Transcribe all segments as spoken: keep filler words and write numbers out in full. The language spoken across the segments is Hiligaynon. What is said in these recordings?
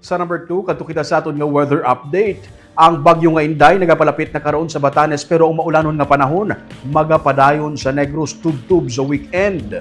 Sa number two, kadto kita sa aton nga weather update. Ang bagyo nga Inday nagapalapit na karon sa Batanes, pero ang maulanon nga panahon magapadayon sa Negros tubtob sa weekend.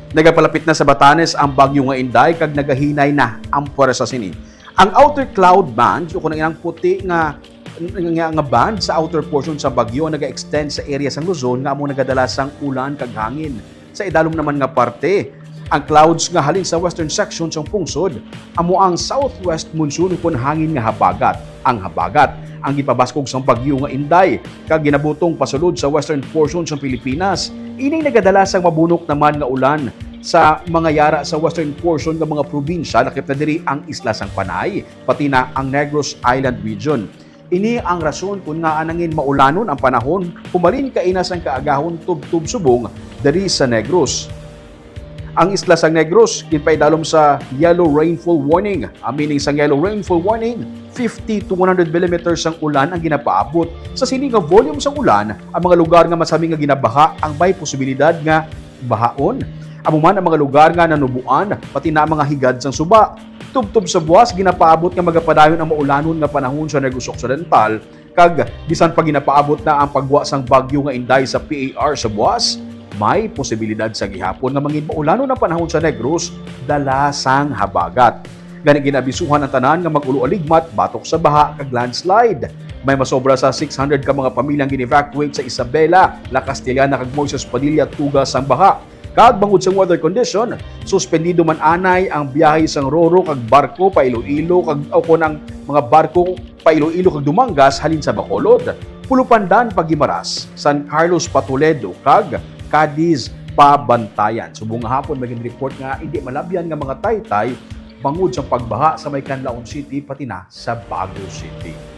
Nagapalapit na sa Batanes ang bagyo nga Inday kag nagahinay na ang pwersa sini. Ang outer cloud band, o kung ang puti nga nga, nga band sa outer portion sa bagyo ang naga-extend sa area sang Luzon nga amo nagadala sang ulan kag hangin. Sa idalom naman nga parte, ang clouds nga halin sa western section sang pungsod amo ang southwest monsoon ukon hangin nga habagat. Ang habagat ang gipabaskog sang bagyo nga Inday kag ginabutong pasulod sa western portion sang Pilipinas. Ini nagadala sang mabunok naman nga ulan sa mga yara sa western portion nga mga probinsya, lakip na diri ang Isla sang Panay, pati na ang Negros Island Region. Ini ang rason kon ngaa nangin maulanon ang panahon humalin kaina sang kaagahon tubtob subong diri sa Negros. Ang isla sang Negros ginpaidalom sa yellow rainfall warning. Ang meaning sang yellow rainfall warning, fifty to one hundred millimeters sang ulan ang ginapaabot. Sa sini nga volume sang ulan, ang mga lugar nga masami nga ginabaha ang may posibilidad nga bahaon. Amo man ang mga lugar nga nanuboan, pati na ang mga higad sang suba. Tubtob sa buwas, ginapaabot nga magapadayon ang maulanon nga panahon sa Negros Occidental, kag bisan pa ginapaabot na ang paggwa sang bagyo nga Inday sa P A R sa buwas, may posibilidad sa gihapon nga mangin maulanon ang panahon sa Negros dala sang habagat. Gani, ginaabisuhan ang tanan nga mag-ulo aligmat batok sa baha kag landslide. May masobra sa six hundred ka mga pamilyang gin-evacuate sa Isabela, La Castellana kag Moises Padilla tuga sang baha. Kag bangod sa weather condition, suspendido man anay ang biyahe sang roro kag barko pa Iloilo kag, o kon ang mga barko pa Iloilo kag Dumangas halin sa Bacolod, Pulupandan pa Guimaras, San Carlos pa Toledo kag Cadiz pa Bantayan. Subong nga hapon, may gin-report nga indi malabyan nga mga taytay bangod sa pagbaha sa may Canlaon City pati na sa Bago City.